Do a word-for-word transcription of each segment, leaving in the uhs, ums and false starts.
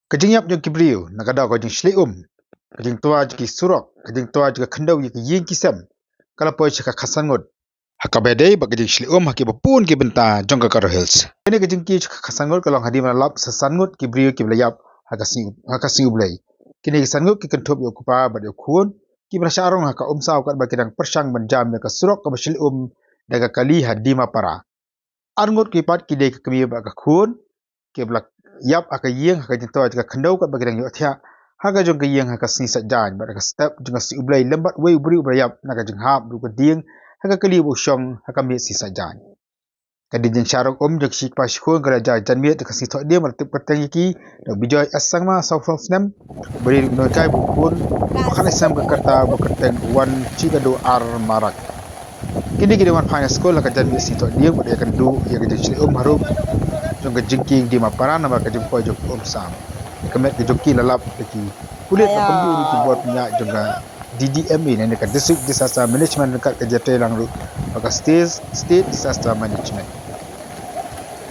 Ka jingïap jong ki briew na ka daw ka jingshlei um, ka jingtwa jong ki surok, ka jingtwa jong ka khyndew ïa ki ïing ki sem, ka la poi sha ka khatsan ngut. Ha kaba ïadei bad ka jingshlei um ha kiba bun ki bynta jong ka Garo Hills. Kane ka jingkiew sha ka khatsan ngut ka long hadien ba la lap sa san ngut ki briew kiba la ïap ha ka sngi, ha ka sngi U Blei. Kine ki san ngut ki kynthup ïa u kpa bad ïa u khun kiba la shah rong ha ka umsaw katba ki dang pyrshang ban jam ïa ka surok kaba shlei um da ka kali ha Dimapara. Ar ngut ki pat ki dei ka kmie bad ka khun kiba la ïap ha ka ïing ha ka jingtwa jong ka khyndew katba ki dang ïohthiah ha ka jong ka ïing ha ka sngi Saitjaiñ bad ha ka step jong ka sngi U Blei lem bad uwei u briew uba la ïap na ka jinghap ruh ka dieng ha ka kali ba u shong ha ka miet sngi Saitjaiñ. Ka dei jingshah rong um jong ki shi kpa shi khun ka la jia janmiet ha ka sngi Thohdieng ba la tip kyrteng ïa ki da u Bijoy S Sangma, saw phew snem, uba dei u nonghikai ba u khun, ba khatnai snem ka rta, ba kyrteng Wanchikadu R Marak. Kine ki dei ban phai na skul ha ka janmiet sngi Thohdieng bad ïakynduh ïa ka jingshlei um harum jong ka jingkieng Dimapara namar ka jingpoi jong ka umsaw. Ïa ka met ka jong ki la lap da ki pulit bad kumjuh ruh ki bor pynïaid jong ka D D M A lane ka District Disaster Management ryngkat ka jingtreilang ruh bad ka State, State Disaster Management.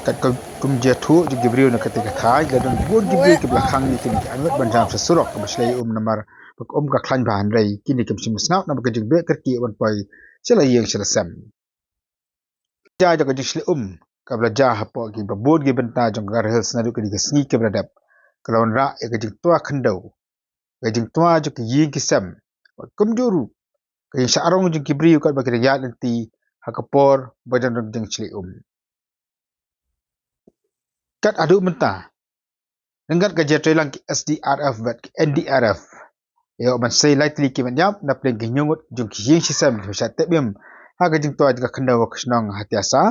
Katkum ka jingïathuh jong ki briew na katei ka thaiñ, la don bun ki briew kiba la khang ïa kine ki ar ngut ban jam sha surok kaba shlei um namar ba ka um ka khlaiñ bha, hynrei kine kim shym sngap namar ka jingbeh kyrkieh ban poi sha la ïing sha la sem. Ka jia jong ka jingshlei um kaba la jia hapoh kiba bun ki bynta jong ka Garo Hills naduh kine ki sngi kiba la dep ka la wanrah ïa ka jingtwa khyndew, ka jingtwa jong ki ïing ki sem, bad kumjuh ruh ka jingshah rong jong ki briew katba ki dang ïaid lynti ha ka por ba dang don jingshlei um. Kat haduh mynta, ryngkat ka jingtreilang ki S D R F bad ki N D R F, ïoh ban sei lai tylli ki met ïap na pdeng ki hynñiew ngut jong ki ïing shi sem kiba shah tep im ha ka jingtwa jong ka khyndew ha ka shnong Hatiasa,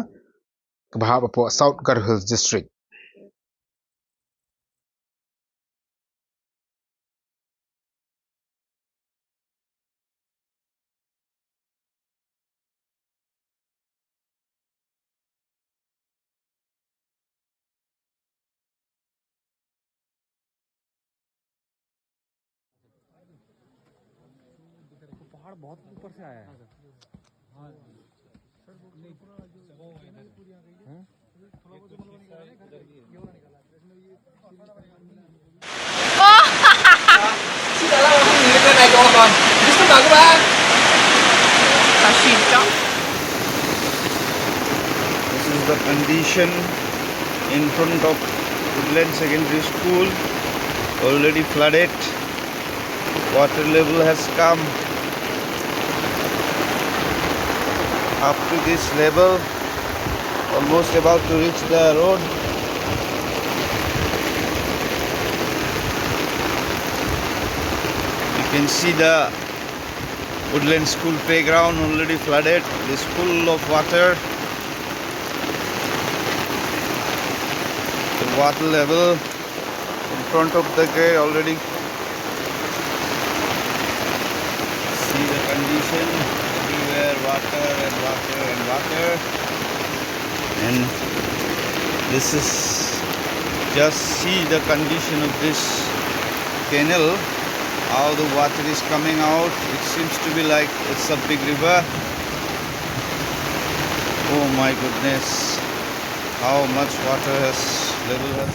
kaba hap hapoh South Garo Hills District. पहाड़ बहुत ऊपर से आया है। हाँ। This is the condition in front of Woodland Secondary School, already flooded. Water level has come up to this level, almost about to reach the road. You can see the Woodland School playground already flooded. It is full of water. The water level in front of the gate already. See the condition, everywhere water and water and water. And this is, just see the condition of this canal, how the water is coming out. It seems to be like it's a big river. Oh my goodness. How much water has, level has.